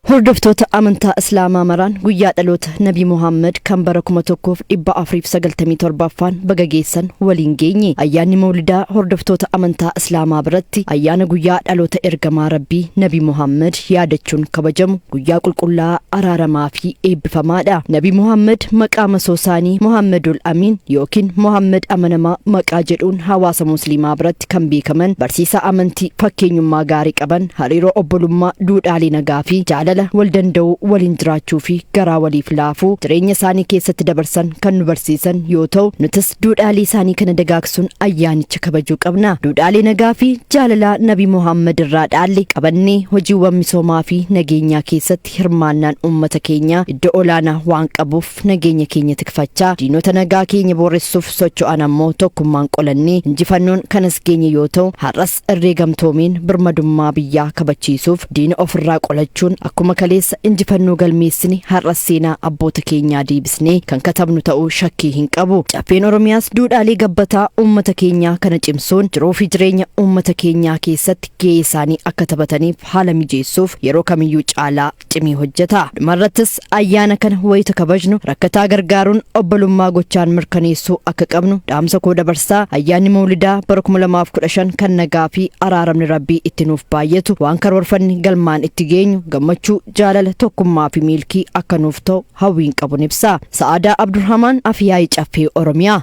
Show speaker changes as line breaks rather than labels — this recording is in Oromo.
Hordoftoota amantaa Islaamaa maraan guyyaa dhaloota Nabii Muhammad kan bara 1497ffaan baga geessan waliin geenye. Ayyaanni Mawlidaa hordoftoota amantaa Islaamaa biratti ayyaana guyyaa dhaloota ergamaa Rabbii Nabii Muhammad yaadachuun kabajamu guyyaa qulqullaa'aa, araaramaa fi eebbifamaadha. Nabii Muhammad maqaa masoo isaanii Muhammadul Amiin yookiin Muhammad amanamaa maqaa jedhuun hawaasa Musliimaa biratti kan beekaman, barsiisaa amantii fakkeenyummaa gaarii qaban, hariiroo obbolummaa, duudhaalee nagaa fi jaalala wal danda'uu, waliin jiraachuu fi garaa waliif laafuu jireenya isaanii keessatti dabarsan kan nu barsiisan yoo ta'u, nutis duudhaalee isaanii kana dagaagsuun ayyaanicha kabajuu qabna. Duudhaalee nagaa fi jaalalaa Nabii Muhammad irraa dhaalle qabannee hojiiwwan misoomaa fi nageenyaa keessatti hirmaannaan uummata keenyaa iddoo olaanaa waan qabuuf nageenya keenya tikfachaa, diinota nagaa keenya booressuuf socho'an ammoo tokkummaan qolannee injifannoon kanas geenye yoo ta'u, har'as irree gamtoomeen birmadummaa biyyaa kabachiisuuf diina ofirraa qolachuun akkuma kaleessa injifannoo galmeessine har'as seenaa abboota keenyaa deebisnee kan katabnu ta'uu shakkii hin qabu. Caffeen Oromiyaas duudhaalee gabbataa uummata keenyaa kana cimsuun jiruu fi jireenya uummata keenyaa keessatti gahee isaanii akka taphataniif haala mijeessuuf yeroo kamiyyuu caalaa cimee hojjeta. Dhumarrattis ayyaana kana wayita kabajnu rakkataa gargaaruun obbolummaa gochaan mirkaneessuu akka qabnu dhaamsa koo dabarsaa. Ayyaanni Mawlidaa bara 2015 kan nagaa fi araaramni Rabbii itti nuuf baay'atu, waan karoorfanne galmaan itti geenyu, gammachuu, jaalala, tokkummaa fi milkii akka nuuf ta'u hawwiin qabu ibsa. Sa'aadaa Abdurrahmaan, Afyaa'ii Caffee Oromiyaa.